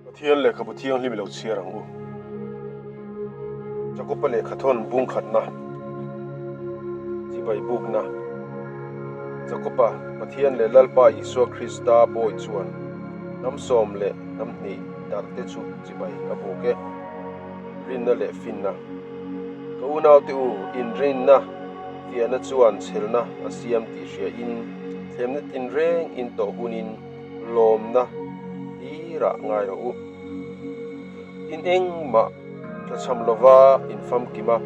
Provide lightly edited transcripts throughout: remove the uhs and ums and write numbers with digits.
Pathian lehkhabu thianghlim i lo chhiar ang u. Jakoba lehkhathawn bung khatna, chibai bukna. Jakoba, Pathian leh Lalpa Isua Krista bawi chuan hnam sawm leh hnam hnih darhte chu chibai a buk e. Rinna leh finna. Ka unaute u, inrinna fiahna chuan chhelna a siam tih hria in, thlemna tinreng in tawh hunin lawmna tirah ngai rawh u. In engmah tlachham lova in famkim a,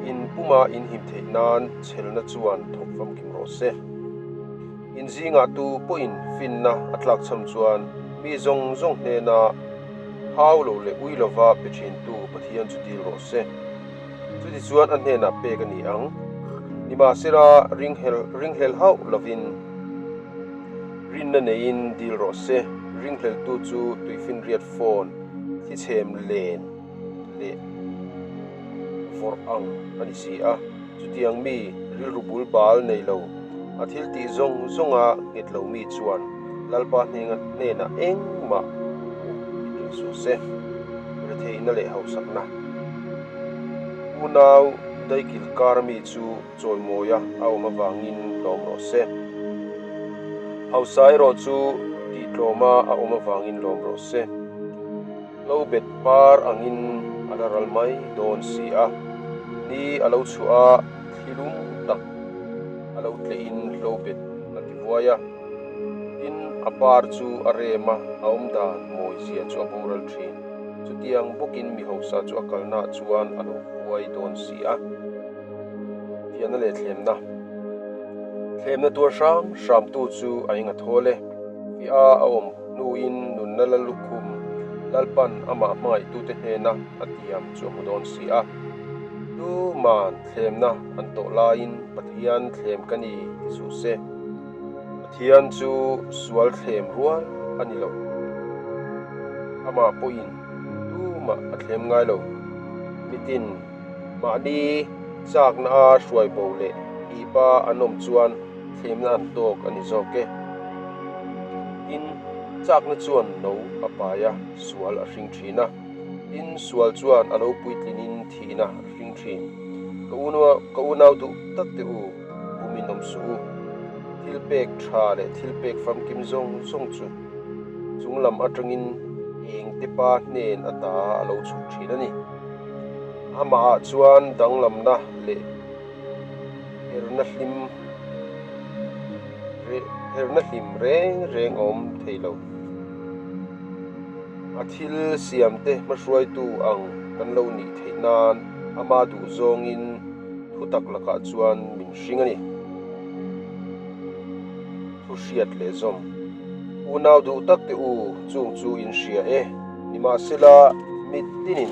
in puma in him theih nan chhelna chuan thawk famkim rawh se. In zingah tu pawhin finna a tlakchham chuan mi zawng zawng hnena hau lo leh ui lova pe thintu Pathian chu dil rawh se. Chutichuan a hnenah pek a ni ang. Nimahsela ringhlel hauh lovin rinna neiin dil rawh se. Ringhleltu chu tuifinriat phone thlichhem len leh vawrh ang a ni si a. Chutiang mi rilru bul bal nei lo, a thil tih zawng zawnga nghet lo mi chuan Lalpa hnenah engmah hmuh i ring suh se. Retheihna leh hausakna. Unau daikil kar mi chu chawimawia a awm avangin lawm rawh se. Hausa erawh chu tihtlawma a awm avangin lawm rawh se. Lo bet par angin a la ral mai dawn si a, ni a lo chhuah a, thli lum tak a lo tlehin hlo bet a ti vuai a. Tin, a par chu a rem a, a awm dan mawi zia chu a boral thin. Chutiang bawkin mi hausa chu a kalnaah chuan a lo vuai dawn si a. Fiahna leh thlemna. Thlemna tuar hram hramtu chu a eng a thawl e. Fiah a awm hnuin nunna la lukhum Lalpan amah hmangaihtute hnena a tiam chu a hmu dawn si a. Tuman thlemna an tawh laiin Pathian thlem ka ni ti suh se. Pathian chu sual thlem rual a ni lo. Amah pawhin tumah a thlem ngai lo. Mitin mahni chakna a hruai bo leh ipa an awm chuan thlemna an tawk a ni zawk e. Tin, chakna chuan no a pai a, sual a hring thin a. Tin, sual chuan a lo puitlinin thihna a hring thin. Ka unau ka unau duh tak teh u, bumin awm suh u. Thil pek tha leh thil pek famkim zawng zawng chu chung lam atangin eng te pa hnen ata a lo chhuk thin a ni. Amahah chuan danglamna leh Herna hlim herna hlim reng reng a awm thei lo. A thil siamte hmahruaitu ang kan lo nih theih nan ama duh zawngin thu tak lakah chuan min hring a ni. Thu hriat leh zawm. Unau duh tak te u, chung chu in hria e. Nimahsela mitinin.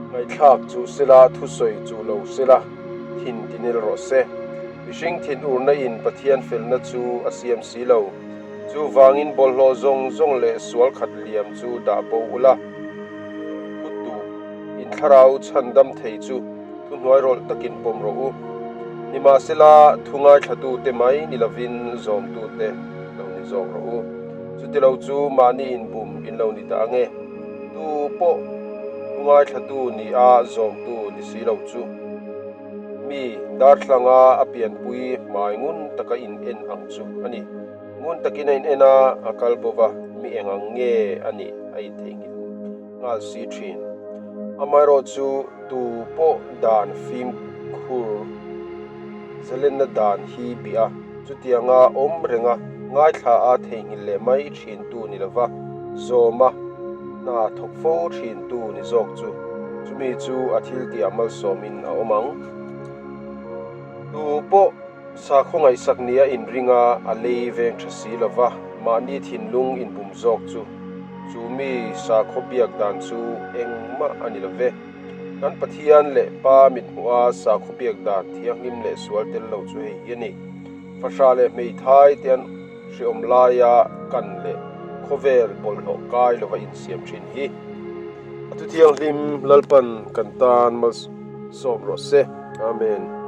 Ngaihthlak chu sela, thusawi chu lo sela, thin tinil rawh se. Mihring thin urna in Pathian felna chu a siam si lo. Chuvangin bawlhhlawh zawng zawng leh sual khat liam chu dah bo ula. Thu duh in thlarau chhandam thei chu thuhnuai rawlh takin pawm rawh u. Nimahsela, thu ngaithlatute mai ni lovin zawmtute lo ni zawk rawh u. Chutilo chu mahni inbum in lo ni ta ange. Tu pawh thu ngaithlatu ni a zawmtu ni si lo chu mi darthlanga a pianpui hmai ngun taka in en ang chu a ni. Ngun takin a in en a, a kal bo va, mi eng ang nge a nih a intheihnghilh nghal si thin. Amaherawhchu tu pawh dan fimkhur zalenna dan hi bih a, Chutianga awm renga ngaithla a theihnghilh leh mai thintu ni lova, zawma hna thawk fo thintu ni zawk chu chumi chu a thil tihah malsawmin a awm ang. Tu pawh sakhaw ngaihsak nia inringa a lei veng tha si lova, mahni thinlung inbum zawk chu chu mi sakhaw biak dan chu engmah a ni love. Kan Pathian leh Pa mithmuha sakhaw biak dan thianghlim leh sual tel lo chu hei hi a ni. Fahrah leh hmeithai te an hreawm laia kan leh khawvel bawlhhlawh kai lova insiam thin hi. A thu thianghlim Lalpan kan tan malsawm rawh se. Amen.